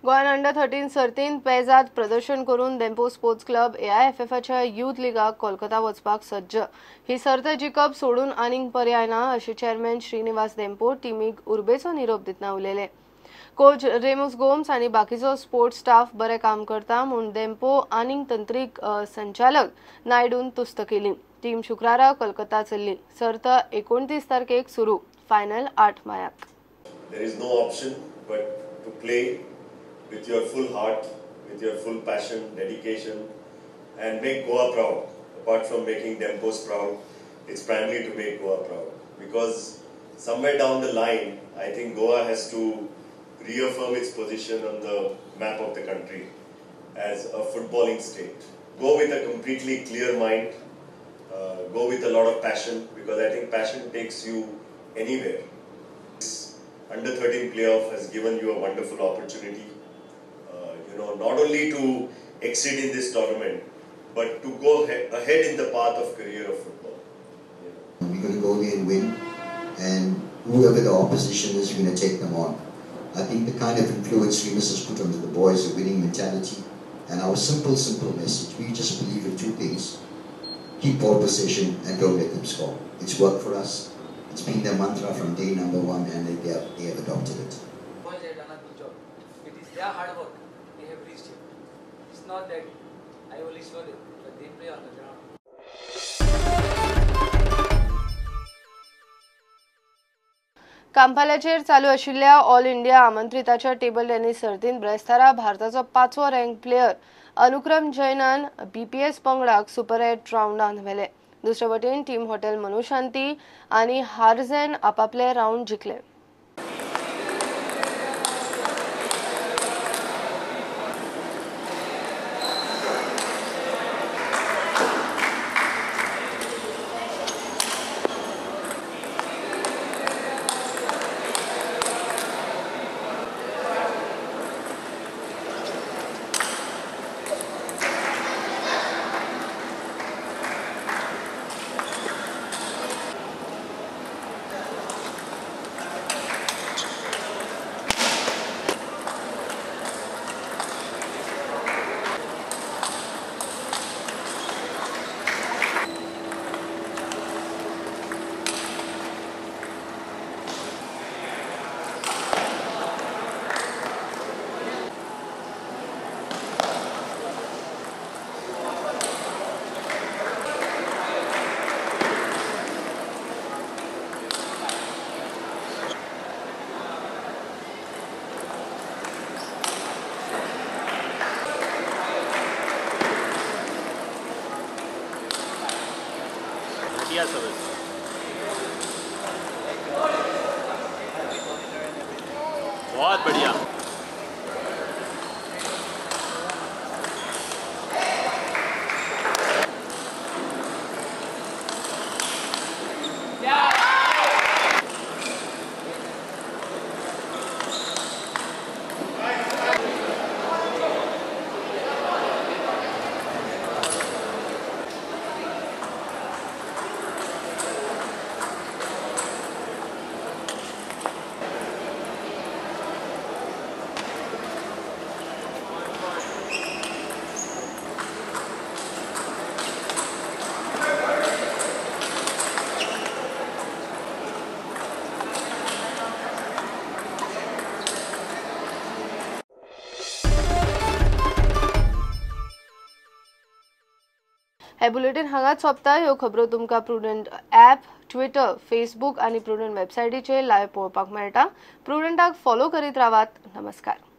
गोंयान अंडर 13 सर्तींत पेजाद प्रदर्शन करून धेंपो स्पोर्ट्स क्लब एआयएफएफच्या युथ लिगाक कोलकाता वचपाक सज्ज. ही सर्त जिखप सोडून आनीक पर्याय ना अशें चेअरमॅन श्रीनिवास धेंपो टिमीक उर्बेचो निरोप दितना उलयले. कोच रेमोस गोम्स आनी बाकीचो स्पोर्ट्स स्टाफ बरें काम करता म्हूण धेंपो आनीक तंत्रीक संचालक नायडून तुस्त केली. टीम शुक्रारा कोलकाता चल्ली. सर्त 29 तारखेक सुरू. Final 8 मायाक. There is no option but to play with your full heart, with your full passion, dedication, and make Goa proud. Apart from making Dempo's proud, it's primarily to make Goa proud. Because somewhere down the line, I think Goa has to reaffirm its position on the map of the country as a footballing state. Go with a completely clear mind, go with a lot of passion, because I think passion takes you anywhere. This under 13 playoff has given you a wonderful opportunity, not only to exceed in this tournament, but to go ahead in the path of career of football. We're going to go there and win, and whoever the opposition is, we're going to take them on. I think the kind of influence Remus has put onto the boys, the winning mentality, and our simple message, we just believe in two things: keep ball possession and don't let them score. It's worked for us. It's been their mantra from day number 1, and they have adopted it. Boys have done a good job. It is their hard work they have reached here. It's not that I only saw them, but they play on the ground. कांपालाचेर चालू आशिल्ल्या all India आमंत्रिताच्या table tennis सर्तींत ब्रेस्तारा भारताचो 5वो rank player अनुक्रम जैनान BPS पंगडाक super 8 रावंडांत व्हेले. दुसरे वटेन team hotel मनुशांती आनी हार्झेन आपापले रावंड जिखले. बहुत बढ़िया। हे बुलेटिन हांगाच सोंपता. ह्यो खबरो तुमकां प्रुडंट ॲप, ट्विटर, फेसबूक आनी प्रुडंट वेबसायटीचेर लायव्ह पळोवपाक मेळटा. प्रुडंटाक फॉलो करीत रावात. नमस्कार.